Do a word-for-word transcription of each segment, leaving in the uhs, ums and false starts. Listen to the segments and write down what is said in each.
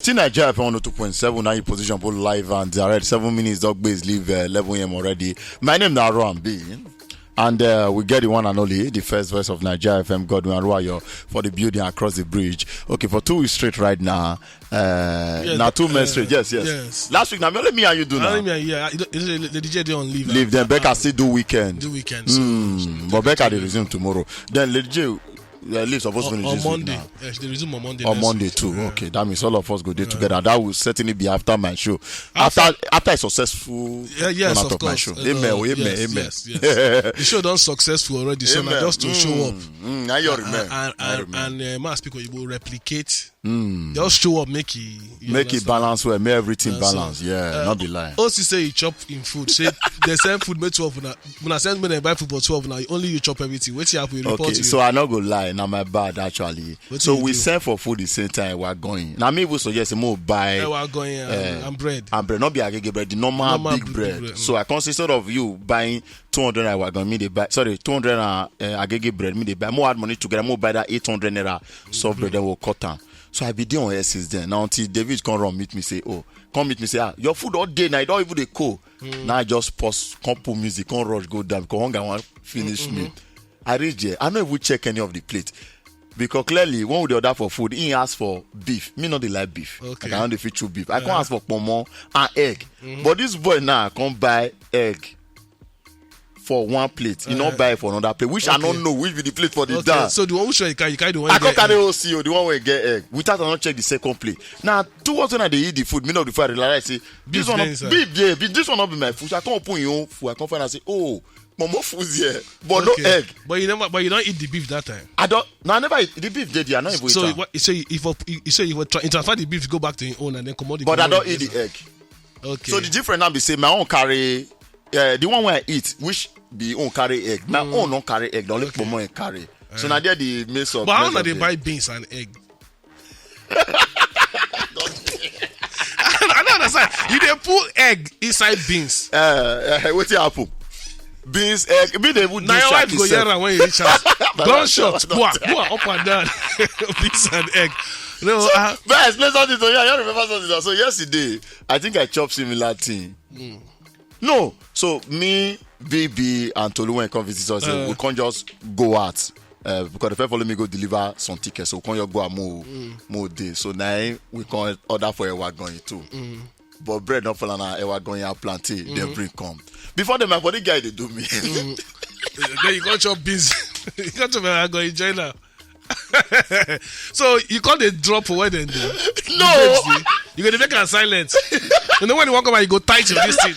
Still Naija F M one oh two point seven, now you position both live and direct. Seven minutes, dog base leave uh, eleven a m already. My name is Aaron B. And uh, we get the one and only, the first voice of Naija F M, Godwin Aruayo, for the building across the bridge. Okay, for two weeks straight right now. Uh, Yeah, now two uh, months straight, yes, yes. yes. Last week, now let me and you do I now. mean, yeah, yeah. You know, you know, Lady J dey on leave. Leave uh, them. Becca uh, still do weekend. do weekend. So, Mm, but Becca dey resume tomorrow. Then Lady J uh, leave suppose on, finish on this week Monday. now. Yeah, she dey resume on Monday. On next Monday week. too. Yeah. Okay, that means all of us go there together. That will certainly be after my show. After after, a successful Yeah, yes, run out of of my course. show. Uh, Amen. Oh, amen. yes, Amen. Yes, yes. The show don successful already, so now Amen. just to show up. Mm, mm, now you And, remain. and, Now you and, remain. and uh, man speak Oyibo, replicate. Just show up, make it. You Make it understand? balance well. Make everything Uh, so, balance. Yeah, uh, not be lie. O C say he chop in food. Say they send food make twelve. Una, una send me dem buy food for twelve. Now only you chop everything. Wetin happen? You report Okay, to so you. I no go lie. Now my bad actually. Wetin So you we do? send for food the same time we are going. Now me even suggest more buy Ewa going and, uh, and bread. and bread, not be agege bread, the normal, Normal big big bread. bread, So I consider of you buying two hundred naira wagon, me they buy. Sorry, two hundred naira uh, agege bread, me they buy. More add money together, more buy that eight hundred naira soft bread, then we'll cut down. So I be there on S S then. Now until David come run meet me say, oh, come meet me say, ah, your food all day now, it don't even dey cold. Now I just pause, come put music, come rush, go down, because hunger wan finish me. I reach there, I no even check any of the plate. Because clearly, when we dey order for food, he ask for beef. Me not dey like beef. Okay. Like, I don't dey fit chew beef. I come ask for pomo and egg. But this boy now come buy egg for one plate. He not buy for another plate, which I don't Okay. know which be the plate for the Okay, down. so the one which you carry, you carry the one. I you can't get- carry O C O, the one we get egg. Without I not check the second plate. Now, two hours when I dey eat the food, me not before I realize say Beef this one, dey not, inside. beef, yeah, beef, this one not be my food. I can't open your own food. I can't find and say, oh, pomo food here, but Okay. no egg. But you never, but you don't eat the beef that time. I don't. No, I never eat the beef. Dey there, I not even So eat am. what? So if you, so if you tra- transfer the beef, go back to your own and then come out. But I don't eat the egg. Okay. So the difference now be say my own carry uh, the one where I eat, which be own carry egg. My own don't carry egg. The only pomo egg carry. So now there the mix of. But how mix na of dey the- buy beans and egg? I don't understand. You dey put egg inside beans. Uh, uh, wetin happen? Beans, egg. Me dey even do Na your wife shaki go sef. Hear am when you reach house. My Gunshot, wife go bua, bua, up and down. Beans and egg. No, uh, But explain something to you. I don't remember something. So yesterday, I think I chop similar thing. No, so me, B B, and Tolu when come visit us, Uh. we can't just go out. Uh, because the first follow me go deliver some tickets, so we can't just go and move, move day. So now we can order for a wagon too. But bread not fall on our wagon and plantain. They bring come before the my body guy they do me. Then you can't chop beans. You can't chop. I go enjoy now. So you can't dey drop for where then do. No. You go to make am silent. You know when you walk over, you go tight your this thing.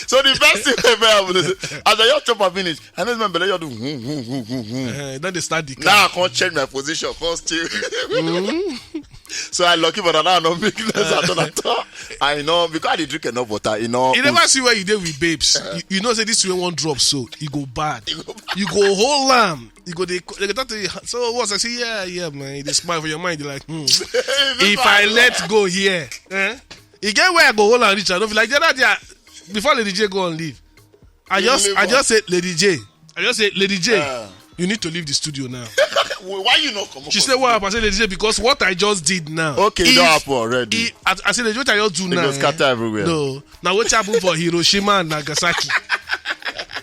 So the best thing ever happen is, as I just chop and finish, I don't remember you do. Hmm, hmm, hmm, hmm, hmm. Uh, then they start the. Now I can't change my position. Can't still. So I lucky, but I don't know big less at all at all. I know because I dey drink enough water. You know. You never see where you dey with babes. You, you know say this way one drop, so you go bad. You go hold am. You go dey, they go talk to you. So what's I say? Yeah, yeah, man. You dey smile for your mind. You're like, hmm. If I let go here, eh? You get where I go hold and reach. I don't feel like the other day I- before Lady J go on leave. I You just, leave I what? just said, Lady J. I just said, Lady J. Ah. You need to leave the studio now. Why you not come? She said, "What happened?" I said, "Lady J, because what I just did now." Okay, is- don't happen already. It, I, I said, "Lady J, what I just do It now?" go Eh? Scatter everywhere. No. Now what happened for Hiroshima and Nagasaki?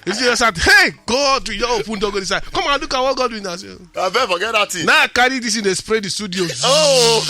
If you just said, "Hey, God, you don't open door, go inside. Come and look at what God doing now." So, I better forget that thing. now I carry this in the spray the studio. Oh,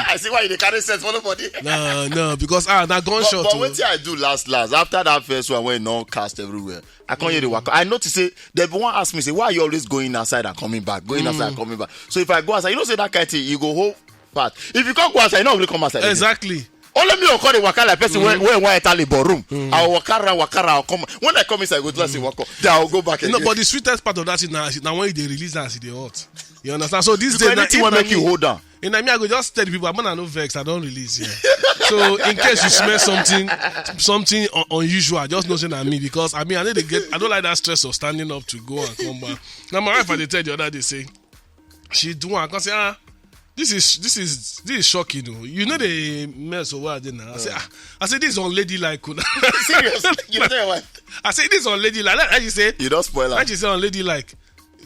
I see why you dey carry sense for nobody. No, no, because ah, that But, gunshot. but Oh. Wetin I do last last after that first one when no cast everywhere, I can't hear the waka. I notice say they be one ask me say why you always going outside and coming back, going outside and coming back. So if I go outside, you know say that kind thing you go hold fast. If you can't go outside, you not really come outside. Again. Exactly. Only me will call the waka like person when when white alley but room. I will waka around, waka around, come. When I come inside, I go do that same waka. Then I will go back again. No, but the sweetest part of that is now, now when they release that, see the hot. You understand? So this Because day, now, anything if will na make you me- hold down. And I mean, I go just tell the people, I'm not no vex. I don't release here. So in case you smell something, something un- unusual, just know say na me because I mean, I need to get. I don't like that stress of standing up to go and come back. Now my wife had to tell the other day say she do one. I can say ah. This is this is this is shocking. Oh. You know the mess of what I did now. I say, ah, I say this is unladylike. Oh. Serious? You tell your wife. I say this is unladylike. Like you say, You don't spoil her. Like you say unladylike.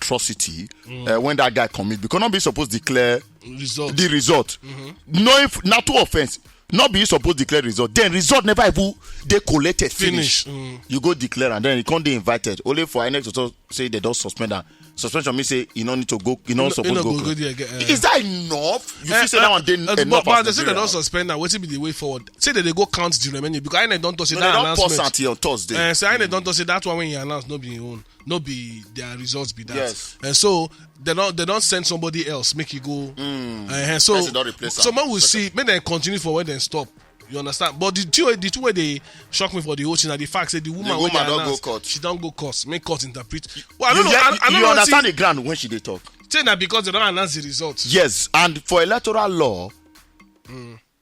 atrocity uh, when that guy commit, because no be suppose declare Result. The result. No, if na two offense, no be you suppose declare result. Then result never even dey collated finish. Finish. You go declare and then you come dey invited. Only for inec to talk say they don suspend am. Suspension mean say you no need to go, you no You no- suppose you no go. go go Court. there again, eh. Is that enough? You feel say Eh, that one dey eh, enough? But but As they say they Nigeria? Don suspend now. Wetin be the way forward? Say that they go count the remaining because inec don talk say No, they that don pause announcement. Until on Thursday. Uh, so inec don talk say that one wey he announce no be him own, no be their results be that. Yes. And so they don they don send somebody else make e go. Uh, so Person don replace so am. make we see make dem continue for where dem stop. You understand? But the two the two wey dey shock me for the whole thing na the fact say the woman wey woman dey don go announce court. She don go court make court interpret. Well, I you don't know. get- I, I don't you know understand wetin- the ground when she dey talk. Say na because they don announce the results. Yes, and for electoral law,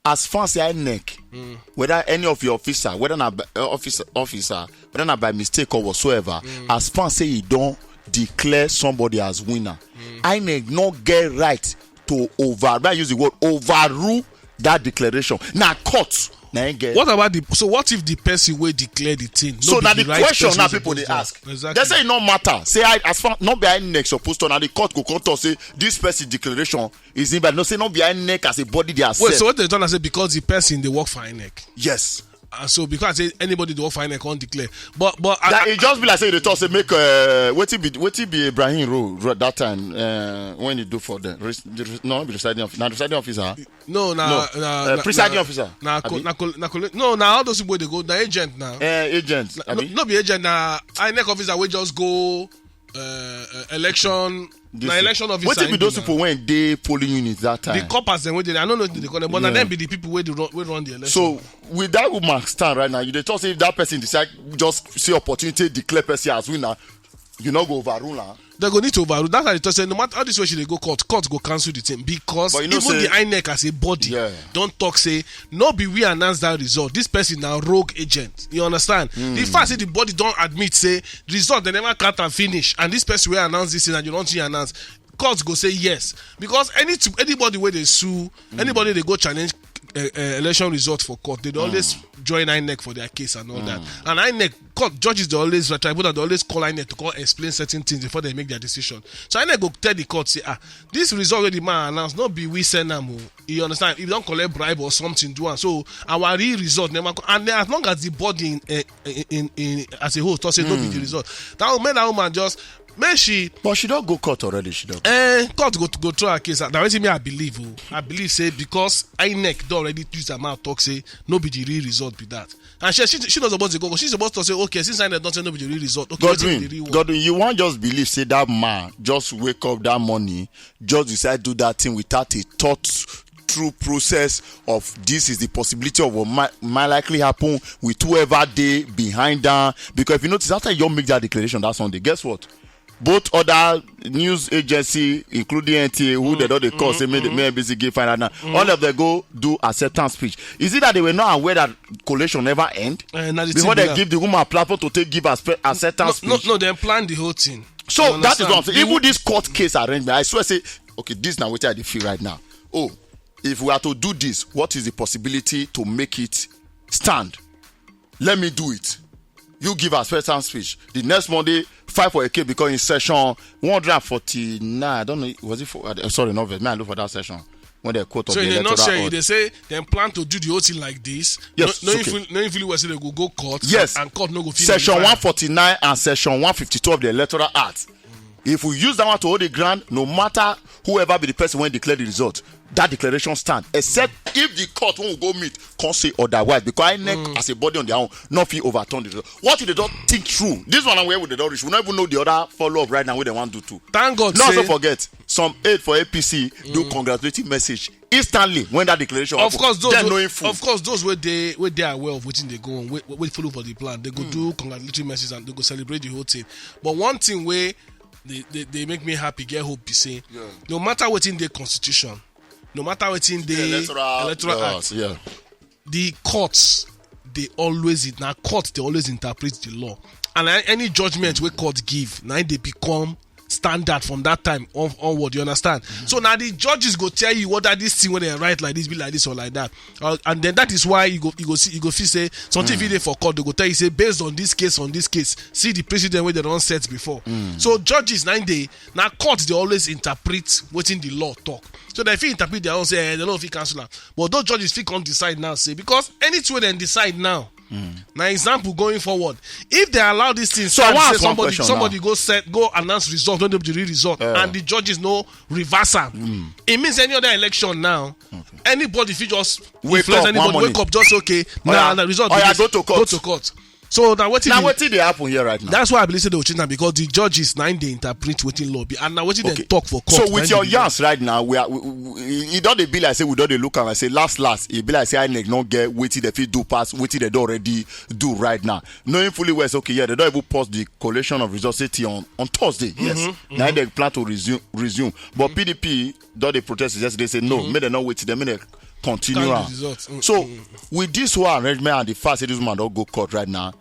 as far as inec, whether any of your officer, whether na by- uh, officer, officer, whether na by mistake or whatsoever, as far as say you don declare somebody as winner, inec no get right to over. May I use the word overrule that declaration? Na court na im get. What about the so what if the person wey declare the thing? No So be na the right question person now wey people dey suppose ask. do am? Exactly. They say e no matter. Say I as far no be inec suppose turn, na the court go come talk say this person declaration is invalid. No say no be inec as a body dey accept. Wait, so what they trying to say because the person dey work for inec? Yes. And so because I say anybody dey work for inec come declare. But but I, That I, it just be like say they talk say make uh, wetin be wetin be Ibrahim role ro- that time uh, when he do for them. Res, the res, no, be residing officer. Na residing officer. no na No, na uh, na- presiding na- officer, Na co- abi? na co- na co- no na all those people dey go na agent na. Uh, agent. No, Abi? No be agent na inec officer wey just go uh, uh, election. Na This- election officer. Wetin be him those be people when dey polling units that na. time? The corpers dem wey dey I no know if they dey call them but na Yeah. dem be the people wey dey run wey run the election. So with that woman stand right now, you dey talk say if that person decide just see opportunity declare person as winner, you no go overrule am. They go need to overrule. That's why they talk say no matter how this way she dey go court, court go cancel the thing because But you know even say- the INEC as a body Yeah. don talk say no be we announce that result. This person na rogue agent. You understand? The fact say the body don admit say result they never count and finish, and this person wey announce this thing and you don see announce, court go say yes because any anybody wey dey sue, anybody dey go challenge uh, uh, election result for court, they dey always join INEC for their case and all that. And INEC court judges dey always, tribunal dey always call INEC to come explain certain things before they make their decision. So INEC go tell the court say, ah, this result wey the man announce no be we send am o. You understand? If you don collect bribe or something, do am. So our real result never come. And then as long as the body in, uh, in, in, in as a whole talk say no be the result, that woman, that woman just make she But she don go court already. She don. Eh, court go go throw her case. Na wetin me I believe o. I believe say because INEC don already use her mouth talk say no be the real result be that. And she she, she no suppose dey go. She suppose to say okay, since INEC don say no be the real result, okay, wetin be the Godwin, real one? Godwin, you wan just believe say that man just wake up that morning, just decide do that thing without a thought through process of this is the possibility of what might, might likely happen with whoever dey behind am. Because if you notice, after you make that declaration that Sunday, guess what? Both other news agency, including N T A, who they don dey call say make make N B C give final now, all of them go do acceptance speech. Is it that they were not aware that collation never end Eh, na the before thing be they that. Give the woman platform to take give aspe- acceptance No, no, speech? no, dem plan the whole thing. So You that is what I'm understand? saying. Even this court case arrangement, I swear, say, okay, this is now what I dey feel right now. Oh, if we are to do this, what is the possibility to make it stand? Let me do it. You give us first time speech. The next Monday, fight for a case because in session one hundred forty-nine, I don't know, was it for, uh, sorry, no, man, look for that session when they quote of So the in a electoral nutshell, act. They say dem plan to do the whole thing like this. Yes, no, no, it's okay. Influ- no influence they go go court. Yes. And court no go fit Section nullify. One forty-nine and section one fifty-two of the Electoral Act. If we use that one to hold the ground, no matter whoever be the person when declare the result, that declaration stand. Except if the court won't go meet, can't say otherwise because INEC as a body on their own, not fit overturn the result. What if they don't think through? This one where would they don't reach? We don't even know the other follow up right now. What they want to do too. Thank God. Not say, also forget some aid for A P C do congratulating message instantly when that declaration of happen. Course, those Then who- knowing full. Of course, those where they where they are aware of what they go on, wait, wait follow for the plan. They go do congratulatory messages and they go celebrate the whole thing. But one thing where they, they, they make me happy, get hope, be say no matter what in the constitution, no matter what in the Electoral electoral uh, act, Yeah. the courts they always in now court they always interpret the law, and a- any judgment where court give now they become standard from that time on, onward. You understand? So now the judges go tell you whether this thing when they write like this be like this or like that, uh, and then that is why you go you go see you go feel say something if they for court they go tell you say based on this case on this case see the precedent where they don't set before. So judges now they now court they always interpret what in the law talk. So they feel interpret their own say eh, they don't feel cancel am. But those judges feel come decide now say because anything wey dem decide now. Now example going forward, if they allow this thing So I stand, wan say ask one somebody question somebody now. Go set go announce result when they be the real result and the judges no reverse am, it means any other election now anybody fit just Wake influence up one anybody morning. Wake up just say okay now Oya, na result oya, be this. Go to court. Go to court. So now wetin Now be- what did they happen here right now? That's why I believe say they will change am because the judges now they interpret wetin law be and now wetin Okay. They talk for court. So with Na your im be the yarns right now, we are we, we, e don dey be like say we don dey look am and say last last e be like say INEC no get wetin they fit do pass wetin they don already do right now, knowing fully well say okay, yeah, they don even pause the collation of results say till on on Thursday. Yes. Now they plan to resume resume, but PDP don dey protest yesterday say no, make dem no wait till dem make dem continue Count the am. results. Mm, So mm. With this whole arrangement and the fact say this woman don go court right now,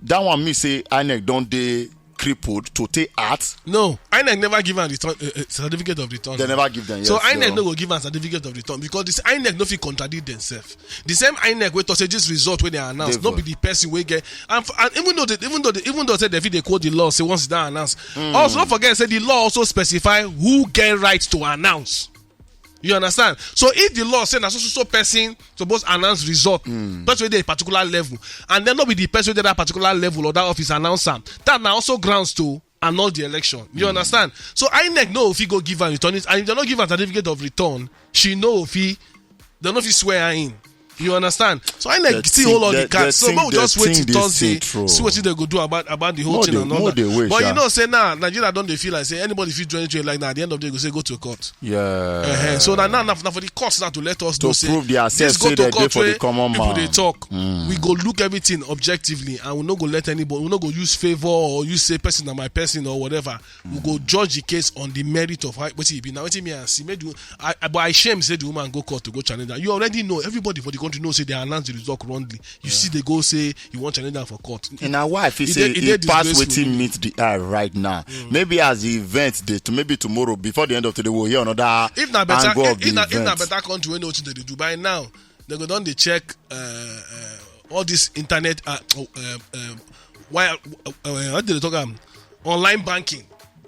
that one mean say INEC don dey crippled to take heart. No, INEC never give am return uh, uh, certificate of return. They never give them. So Yes, INEC so- no go give am certificate of return because this INEC no fit contradict themselves. The same INEC wey talk say this result wey they announce Dey no for- be the person wey get and, f- and even though they, even though they, even though say they fit dey quote the law say once e don announce. Also don't forget say the law also specify who get right to announce. You understand? So if the law say na so so so person suppose announce result, person wey dey a particular level, and then no be the person wey dey that particular level or that office announce am, that na also grounds to annul the election. You understand? So INEC no fit go give am return it, and if they no give am certificate of return, she no fit. They no fit swear her in. You understand? So I like still hold all the cards. So make we just wait till Thursday, see what they go do about about the whole thing and all that. But you know, say now Nigeria don't they feel like say anybody fit join trade like now. At the end of the day, go say go to court. Yeah. Uh-huh. So now, now, now for the courts now to let us know say prove their this go to court for the common people they talk. Mm. We go look everything objectively, and we no go let anybody. We no go use favor or use say person na my person or whatever. We go judge the case on the merit of how wetin e be. Now wetin me and see, make the, I, I, but I shame say the woman go court to go challenge her. You already know everybody for the country know say they announce the result wrongly. You see, they go say you want challenge her for court. And now why if he say he pass wetin meet the eye right now? Maybe as the event dey to maybe tomorrow before the end of today we'll hear another. If na better, if na better country wey know wetin they do by now, they go don dey check uh, uh, all this internet uh, uh, uh, why uh, uh, how do they talk am online banking,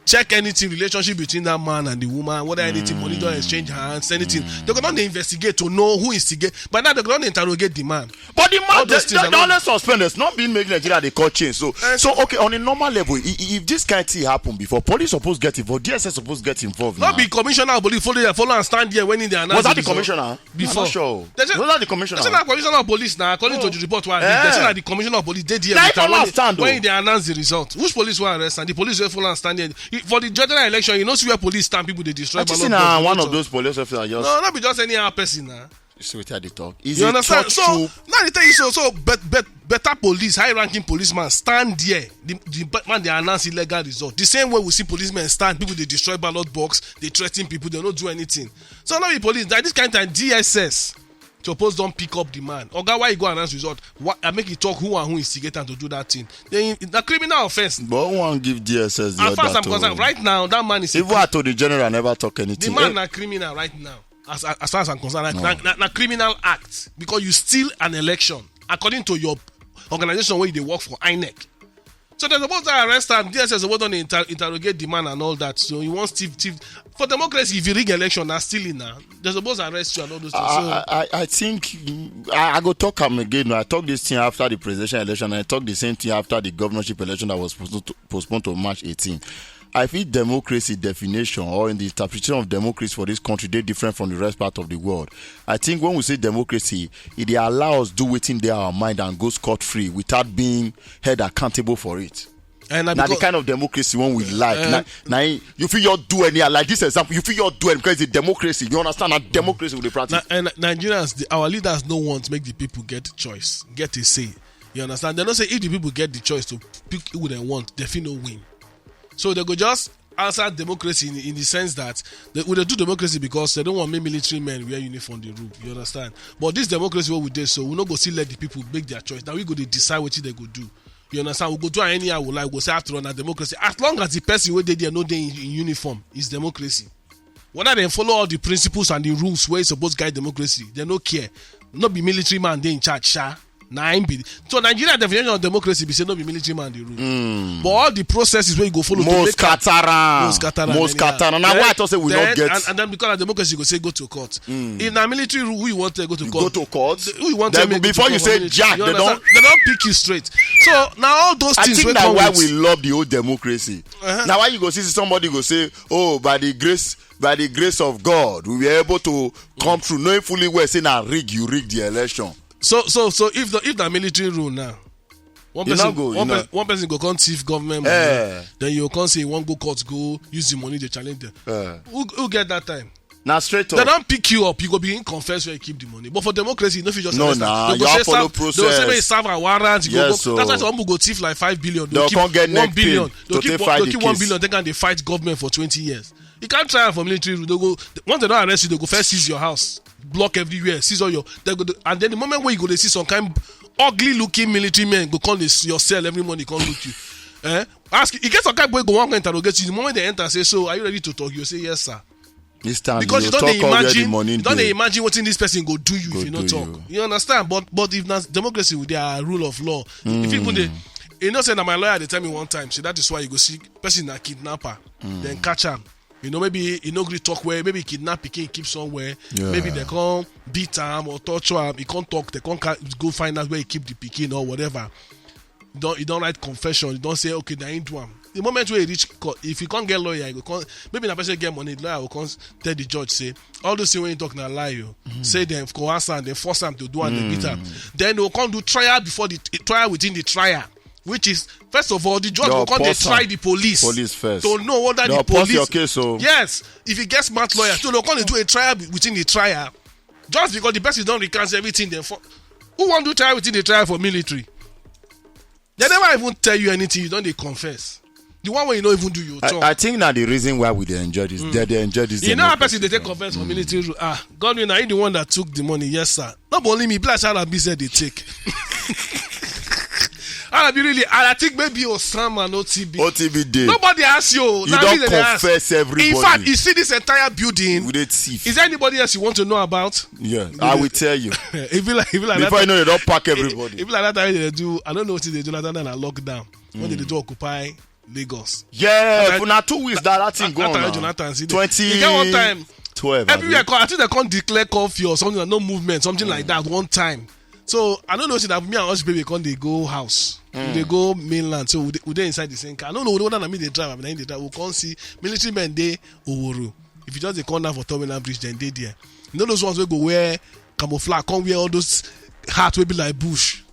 check anything relationship between that man and the woman, whether anything money don exchange hands, anything. They go don dey investigate to know who instigate. By now they go don dey interrogate the man. But the man, the only suspenders not being make Nigeria dey call change. So so okay, on a normal level, if this kind thing happen before, police suppose get involved, D S S suppose get involved. Not be commissioner of police follow follow and stand there when they announce. Was that the commissioner? Before. I'm not sure. Was that the commissioner? That's not commissioner of police now. According to the report, why they say that the commissioner of police dey there with am when they- when they announce the result. Which police will arrest and the police will follow and stand there. You- For the general election, you know see where police stand, people they destroy I just see ballot now box, one vote. Of those police officers just No, not be just anyhow person now. See what they talk. Is You it understand? So true? Now they tell you so. So, but but better police, high-ranking policeman stand there. The, the be- man they announce illegal result. The same way we see policemen stand, people they destroy ballot box, they threaten people, they don't do anything. So now the police, that this kind of time, D S S suppose don't pick up the man. Oga, why you go announce result? Why I make you talk who and who instigate am to do that thing? Then the criminal offense. But who wan give D S S the As far as order I'm to concerned, right now that man is a Even cri- Attorney General never talk the anything. man Eh, na criminal right now. As as far as I'm concerned, like, na, na, na criminal act because you steal an election according to your organization where you dey work for, INEC. So they're supposed to arrest am. D S S supposed to inter- interrogate the man and all that. So you want Steve, Steve for democracy? If you rig election, that's stealing now. They're supposed to arrest you and all those things. So I, I, I think I, I go talk am again. I talk this thing after the presidential election. I talk the same thing after the governorship election that was postponed to, postponed to March eighteen. I feel democracy definition or in the interpretation of democracy for this country, they different from the rest part of the world. I think when we say democracy, it dey allow us do wetin dey our mind and go scot free without being held accountable for it. And na the kind of democracy one we like. Uh, na, na you fit just do any like this example. You fit just do any because it's democracy. You understand? Na democracy we dey practice. Na, and Nigerians, the, our leaders no want make the people get choice, get a say. You understand? They don't say if the people get the choice to pick who they want, they feel no win. So they go just answer democracy in, in the sense that they, we dey do democracy because they don't want make military men wear uniform the rule. You understand? But this democracy what we dey so we no go still let the people make their choice. Now we go dey decide what they go do. You understand? We go do am anyhow we like. We go say after all na democracy. As long as the person wey dey there no dey in, in uniform, it's democracy. Whether they follow all the principles and the rules where it's supposed to guide democracy, they no care. No be military man dey in charge, sha. Na im be so Nigeria definition of democracy be say no be military man dey rule. But all the processes wey you go follow to Mo make am- scatter am. Mo scatter am Mo anyhow. Scatter am. Na Then- why I talk say we no then- get- and, and then because of democracy you go say go to court. If na military rule who you want to go to You court? go to court. Who you want Then to make go to before you court for say military? Jack, You they understand? don't- They don't pick you straight. So now all those I things think wey that come why with- we love the old democracy. Uh-huh. Now why you go see somebody go say, oh, by the grace, by the grace of God, we were able to come through, knowing fully well say na rig you rig the election. So so so if the if na military rule now, one You person no go, you one, no- pe- one person go come thief government money, Eh. Then you come say you wan go court go use the money dey challenge them. Eh. Who who get that time? Na straight They up. Don't pick you up, you go begin confess where you keep the money. But for democracy, you no fit just No, arrest am. Nah, They go you say follow serve- They go say process. Make you serve a warrant. You Yes, go go. That's why so- some people go thief like five billion. They'll They'll keep come get one neck billion. pain They'll to keep take one, fight they'll the keep one case. billion. Take and they fight government for twenty years. You can't try for military rule. They go once they don't arrest you, they go first seize your house, block everywhere, seize all your. They go do, and then the moment where you go, they see some kind ugly looking military men go call this your cell every morning, come look you. Eh? Ask you, you get some kind boy go one go interrogate you. The moment they enter, say, "So are you ready to talk?" You say, "Yes, sir." This time Because you you don't talk dey all where the imagine, money you don't dey dey. imagine what this person go do you Go if you no do talk. you. You understand? But but if na democracy with their rule of law, if people dey, you know, say na my lawyer dey tell me one time. Say that is why you go see person na kidnapper, then catch am. You know, maybe he no gree talk where, maybe kidnap pikin keep somewhere, Yeah. maybe they come beat am or torture am. He can't talk. They can't ca- go find out where he keep the pikin or whatever. You don you don write confession. You don say, okay, na him do am. The moment wey you reach court, if you come get lawyer, you go come, maybe na person get money, the lawyer go come tell the judge say all those things wey you talk na lie o. Say dem coerce am, dem force am to do am, dem beat am. Then they go come do trial before the trial within the trial, which is, first of all, the judge go come dey try the police to know whether the police. Yes, if you get smart lawyer, so they go come dey do a trial within the trial. Just because the person don recount everything, then for who wan do trial within the trial for military? They never even tell you anything. You don dey confess. The one wey you no even do, you talk. I think na the reason why we dey enjoy this. They dey enjoy this. You know how person dey take confess for military rule? Ah, Godwin, na you the one that took the money. Yes, sir. No be only me, plus Arabi said they take. Arabi really, and I think maybe Osama no T B. O T B dey. Nobody ask you. You don confess everybody. In fact, you see this entire building. We dey thief. Is there anybody else you want to know about? Yeah, I will tell you. If you like, if you like before you know, they don pack everybody. If you like that time they do, I don't know what they do. Like that, na lockdown. When they do occupy Lagos. Yeah, for na two weeks that that thing go on. Jonathan, see, twenty. You get one time, twelve, everywhere. I think they come declare curfew or something, like no movement, something like that. One time, so I don't know. See that me and us baby come dey go house. We dey go mainland, so we dey, we dey inside the same car. I don't know whether na me dey drive, I mean, they drive. We come see military men dey Oworo. If you just dey come down for Terminal Bridge, then dey there. You know those ones wey go wear camouflage, come wear all those hats wey be like bush.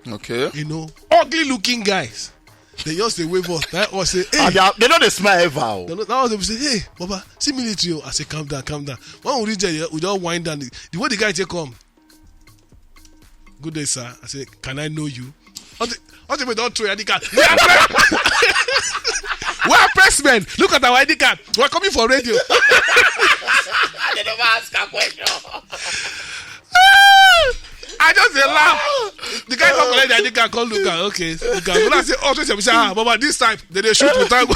Okay. You know, ugly looking guys. They just dey wave us. That was say, hey. And they, are, they no dey smile ever. They no, that was they say, hey, Baba, see military. Oh. I say, calm down, calm down. When we reach there, yeah, we just wind down. The, the way the guy take come, good day, sir. I say, can I know you? What the, what the, we don't throw I D card. We are press, we are pressmen. Look at our I D card. We're coming for radio. They never ask a question. I just dey laugh. The guy come collect the I D card, come look am. Okay, look am. When I say, oh, say, ah, Baba, this time they dey shoot with time.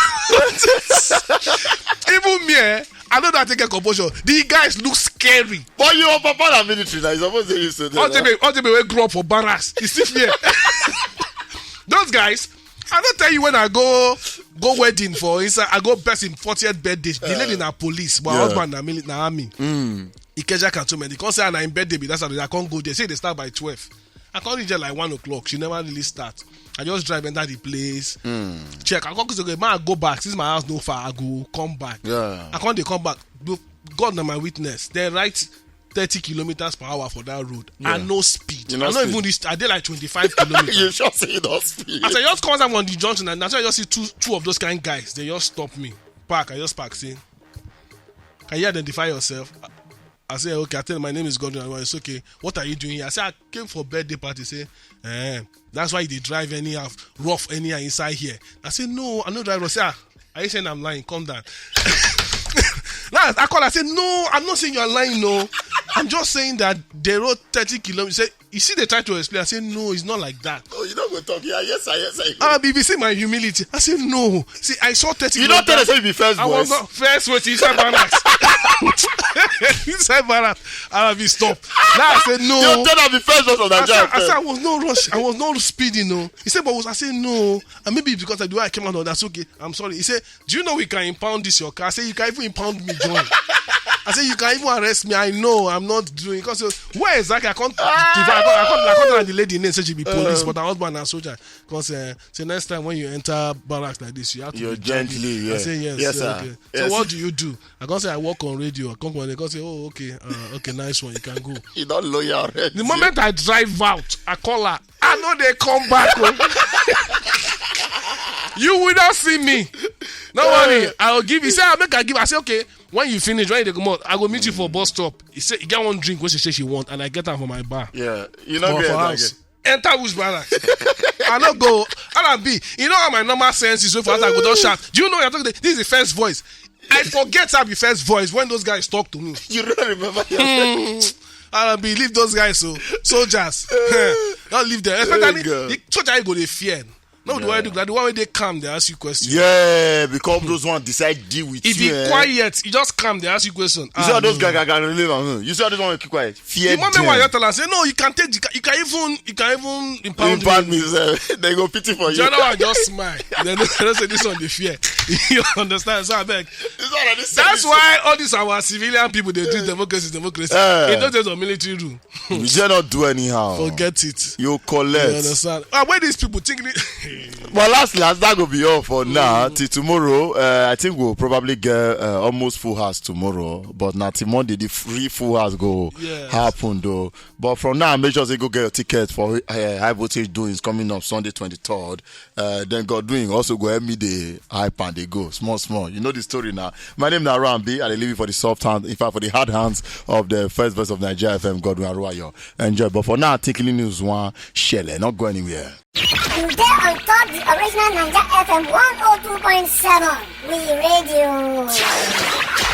Even me, eh, I know that take a composure. The guys look scary. But your papa na military now. You suppose dey used to that. All the way, all the way, we grow up for barracks. You see here. Those guys, I don't tell you when I go go wedding for inside. I go person fortieth birthday. The lady na police, but her husband na mili- na army. Ikeja Cantonment. They come say, "Ah, na im birthday be that Saturday." I can't go there. Say they start by twelve. I can't reach there like one o'clock. She never really start. I just drive enter the place. Check. I can't go, man, I go back. Since my house no far, I go come back. Yeah. I can't dey come back. Go- God na my witness. They write thirty kilometers per hour for that road. Yeah. I no speed. You no I no speed. Even reach. I dey like twenty-five kilometers. You sure say you don't speed? As I just come out from the junction, and that's why I just see two two of those kind guys. They just stop me. Park. I just park. Say, can you identify yourself? I say, okay. I tell them, my name is Godwin. It's okay. What are you doing here? I say, I came for birthday party. Say, eh, that's why they drive anyhow, rough anyhow inside here. I say, no, I no drive rough. Say, ah, are you saying I'm lying? Come down. Now I call. I say, no, I'm not saying you're lying. No, I'm just saying that they rode thirty kilometers. Say, you see, they try to explain. I say, no, it's not like that. Oh, you don't go talk. Yeah, yes, sir, yes, sir. Ah, B B C, my humility. I say, no. See, I saw thirty. You don't tell us if you be first. I was not first with inside barracks. Inside barracks. I'll be stopped. Now I said, no. You tell us be first. I said, I said, I was no rush. I was not speeding. No. He said, but was I said, no. And maybe because I do, I came out. That's okay. I'm sorry. He said, do you know we can impound this your car? I said, you can even impound me, John. I said, you can even arrest me. I know I'm not doing. Because uh, where exactly? I can't. I can't. I can't, I can't tell the lady name. Say she be police, but her husband na soldier. Because uh, say next time when you enter barracks like this, you have to be gently. Yeah. I say yes. Yes, sir. Okay. So what do you do? I can't say I work on radio. I come on. They can't say, oh, okay, uh, okay, nice one. You can go. You don't loyal already. The moment I drive out, I call her. I know they come back. Oh. You will not see me. No worry. I will give you. Say I make I give. I say okay. When you finish, when you come out, I go meet you for bus stop. He say you get one drink wey she say she want, and I get am for my bar. Yeah, you know for, for house. Enter which barrack? I no go. R and B. You know how my normal sense is. So for that, I go don shout. Do you know you're talking? This is the first voice. I forget how the first voice when those guys talk to me. You don't remember. Hmm. R and B, leave those guys. So soldiers, don't leave them. Especially the soldier, you go dey fear. No, the one wey dey calm dey ask you question. Yeah, because those ones decide deal with If you. you quiet, you just calm dey ask you question. You see all those gaga gaga leave am. You see all those ones keep quiet. Fear The moment wey you tell am say no, you can take the ca- you can even you can even impound Impound me. Me sef. They go pity for The you. other one just smile. They know, they know say this one dey fear. You understand? So abeg. This one na this That's service. Why all these our civilian people dey do democracy, democracy. Eh. In those days of military rule, You just not do anyhow. Forget it. You You collect. Understand? Ah, where these people think? But last last that go be all for now. Till tomorrow, uh, I think we'll probably get uh, almost full house tomorrow. But now till Monday, the free full house go Yes. Happen though. But from now, make sure say go get your ticket for uh, high voltage doings coming up Sunday twenty-third. Uh, then God doing also go help me the hype and they go small small. You know the story now. My name is Arambi. I dey leave you for the soft hand, in fact for the hard hands of the first verse of Nigeria F M, Godwin Aruayo. Enjoy. But for now, taking the news one, Shele, not go anywhere. You dey on top the original Naija F M one oh two point seven. We radio.